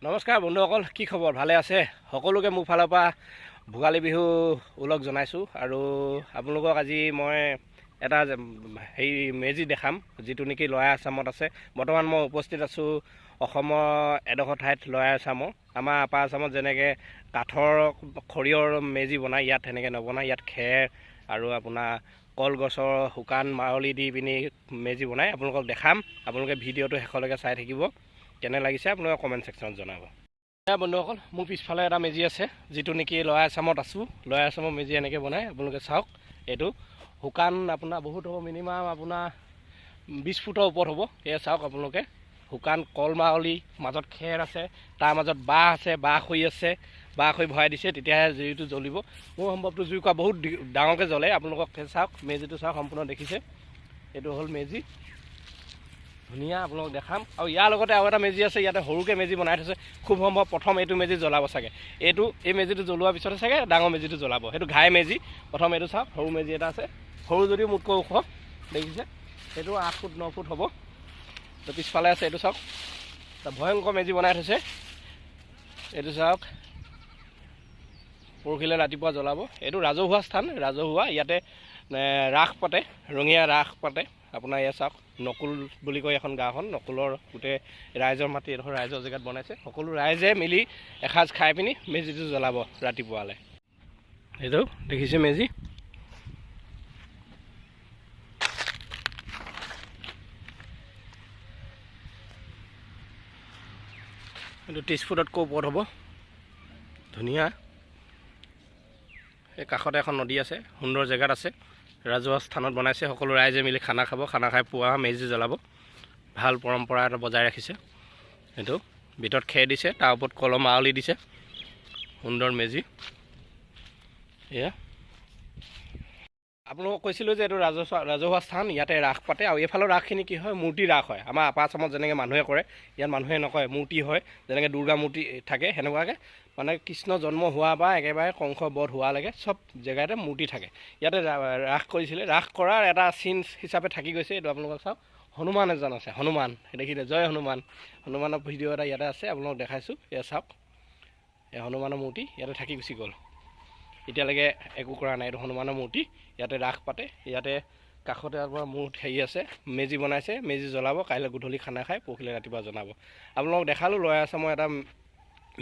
নমস্কাৰ বন্ধুসকল, কি খবৰ? ভালে আছে? সকলোকে মোৰ ফালৰ পৰা ভোগালী বিহু ওলগ জনাইছোঁ। আৰু আপোনালোকক আজি মই এটা হেৰি মেজি দেখাম, যিটো নেকি লয়াৰ আছামত আছে। বৰ্তমান মই উপস্থিত আছোঁ অসমৰ এডোখৰ ঠাইত, লয়াৰ আছামৰ। আমাৰ আপাৰ আছামত যেনেকৈ কাঠৰ খৰিয়ৰ মেজি বনায়, ইয়াত সেনেকৈ নবনায়। ইয়াত খেৰ আৰু আপোনাৰ কলগছৰ শুকান মাৰলি দি পিনি মেজি বনায়। আপোনালোকক দেখাম, আপোনালোকে ভিডিঅ'টো শেষলৈকে চাই থাকিব। কেনে লাগিছে আপোনালোকে কমেণ্ট ছেকশ্যনত জনাব। এয়া বন্ধুসকল, মোৰ পিছফালে এটা মেজি আছে, যিটো নেকি লয়াৰ আছামত আছোঁ। লয়াৰ আছামৰ মেজি এনেকৈ বনায়, আপোনালোকে চাওক। এইটো শুকান আপোনাৰ বহুত হ'ব, মিনিমাম আপোনাৰ 20 ফুটৰ ওপৰত হ'ব। এয়া চাওক আপোনালোকে, শুকান কল মাৰলি, মাজত খেৰ আছে, তাৰ মাজত বাঁহ আছে, বাঁহ খৰি আছে, বাঁহ খৰি ভৰাই দিছে, তেতিয়াহে জুইটো জ্বলিব। মোৰ সম্ভৱটো জুইকুৰা বহুত ডাঙৰকৈ জ্বলে। আপোনালোকক চাওক, মেজিটো চাওক, সম্পূৰ্ণ দেখিছে। এইটো হ'ল মেজি, ধুনীয়া, আপোনালোকক দেখাম। আৰু ইয়াৰ লগতে আৰু এটা মেজি আছে, ইয়াতে সৰুকৈ মেজি বনাই থৈছে। খুব সম্ভৱ প্ৰথম এইটো মেজি জ্বলাব চাগে। এই মেজিটো জ্বলোৱাৰ পিছতে চাগে ডাঙৰ মেজিটো জ্বলাব। সেইটো ঘাই মেজি। প্ৰথম এইটো চাওক, সৰু মেজি এটা আছে। সৰু যদিও মোতকৈ ওখ, দেখিছে। সেইটো 8 ফুট 9 ফুট হ'ব। তো পিছফালে আছে, এইটো চাওক, এটা ভয়ংকৰ মেজি বনাই থৈছে। এইটো চাওক, পৰহিলৈ ৰাতিপুৱা জ্বলাব। এইটো ৰাজহুৱা স্থান, ৰাজহুৱা। ইয়াতে ৰাস পাতে, ৰঙীয়া ৰাস পাতে। আপোনাৰ এয়া চাওক, নকুল বুলি কয় এখন গাঁওখন। নকুলৰ গোটেই ৰাইজৰ মাটি, এডোখৰ ৰাইজৰ জেগাত বনাইছে। সকলো ৰাইজে মিলি এসাঁজ খাই পিনি মেজিটো জ্বলাব ৰাতিপুৱালৈ। এইটো দেখিছে মেজি। এইটো 30 ফুটতকৈ ওপৰত হ'ব, ধুনীয়া। এই কাষতে এখন নদী আছে, সুন্দৰ জেগাত আছে, ৰাজহুৱা স্থানত বনাইছে। সকলো ৰাইজে মিলি খানা খাব, খানা খাই পুৱা মেজি জ্বলাব। ভাল পৰম্পৰা এটা বজাই ৰাখিছে। এইটো ভিতৰত খেৰ দিছে, তাৰ ওপৰত কলম আউলি দিছে। সুন্দৰ মেজি এয়া। আপোনালোকক কৈছিলোঁ যে এইটো ৰাজহুৱা স্থান, ইয়াতে ৰাস পাতে। আৰু এইফালৰ ৰাসখিনি কি হয়, মূৰ্তি ৰাস হয়। আমাৰ আপাৰ আছামত যেনেকৈ মানুহে কৰে, ইয়াত মানুহে নকৰে, মূৰ্তি হয়। যেনেকৈ দুৰ্গা মূৰ্তি থাকে, সেনেকুৱাকৈ মানে কৃষ্ণ জন্ম হোৱাৰ পৰা একেবাৰে কংস বধ হোৱালৈকে চব জেগাতে মূৰ্তি থাকে। ইয়াতে ৰাস কৰিছিলে, ৰাস কৰাৰ এটা চিন হিচাপে থাকি গৈছে। এইটো আপোনালোকক চাওক, হনুমান এজন আছে, হনুমান দেখিলে, জয় হনুমান। হনুমানৰ ভিডিঅ' এটা ইয়াতে আছে, আপোনালোকক দেখাইছোঁ। এয়া চাওক, এই হনুমানৰ মূৰ্তি ইয়াতে থাকি গুচি গ'ল, এতিয়ালৈকে একো কৰা নাই। এইটো হনুমানৰ মূৰ্তি, ইয়াতে ৰাস পাতে। ইয়াতে কাষতে আপোনাৰ মূৰ্তি হেৰি আছে, মেজি বনাইছে, মেজি জ্বলাব কাইলৈ গধূলি খানা খাই, পৰহিলৈ ৰাতিপুৱা জনাব। আপোনালোকক দেখালোঁ লয়াৰ আছামৰ এটা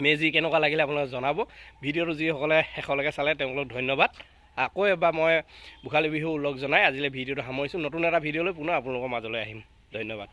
মেজি, কেনেকুৱা লাগিলে আপোনালোকে জনাব। ভিডিঅ'টো যিসকলে শেষলৈকে চালে তেওঁলোকক ধন্যবাদ। আকৌ এবাৰ মই ভোগালী বিহু ওলগ জনাই আজিলৈ ভিডিঅ'টো সামৰিছোঁ। নতুন এটা ভিডিঅ'লৈ পুনৰ আপোনালোকৰ মাজলৈ আহিম। ধন্যবাদ।